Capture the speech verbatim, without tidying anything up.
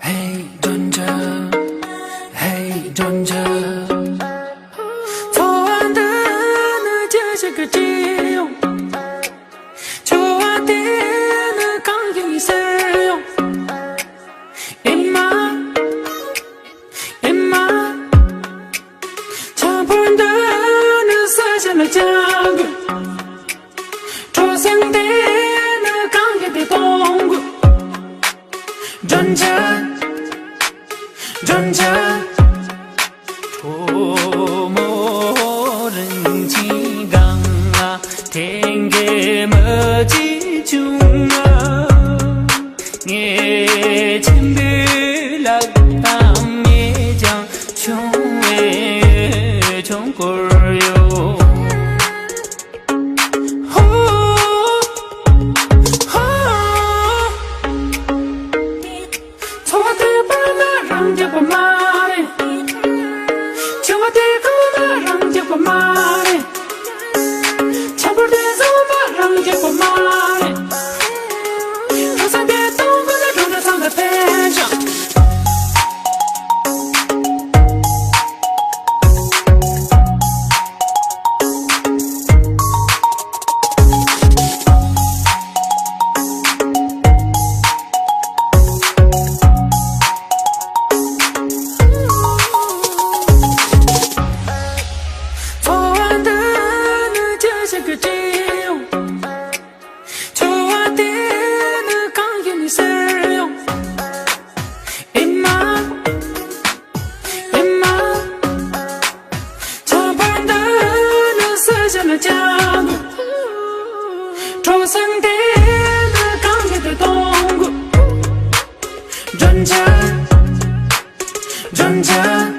Hey Danger, hey Danger. འཚོ་བ་འདི་ནི་ཅི་ཞིག་གི་སྤྱི་ཡོང་། འཚོ་བ་དེ་ནི་གང་ཡིན་ཟེར་ཡོང་། ཨེ་མ། ཨེ་མ། ཆང་ཕོར་འདི་ནི་ས་ཆ་ལ་བཅག་དགོས། གྲོ་སེང་དེ་ནི་གང་གི་དེ་གཏོང་དགོས། Danger, Danger. གྲོ་མོ་རིན་ཆེན་སྒང་ལ་ཐེངས་གི་མི་གཅིག་བྱུང་ན། ངས་ཆེན་པོའི་ལག་གདང་ངས་ཀྱང་ཆུང་བའི་ཆུང་སྐོར་ཡོད། ཧོ། ཧོ། འཚོ་བ་དེ་བར་ན་རང་རྒྱག་པ་མ་རེད། འཚོ་བ་དེ་གང་ན་རང་རྒྱག་པ་མ་རེད། ཆང་ཕོར་དེ་བཟོ་ན་རང་རྒྱག་པ་མ་རེད། གྲོ་སེང་དེ་གཏོང་དགོས་ན་གྲོ་འདྲ་ཚང་ལ་ཕན་ཞིང་། འཚོ་བ་འདི་ནི་ཅི་ཞིག་གི་སྤྱི་ཡོང་། འཚོ་བ་དེ་ནི་གང་ཡིན་ཟེར་ཡོང་། ཨེ་མ། ཨེ་མ། ཆང་ཕོར་འདི་ནི་ས་ཆ་ལ་བཅག་དགོས། གྲོ་སེང་དེ་ནི་གང་གི་དེ་གཏོང་དགོས། Danger, Danger.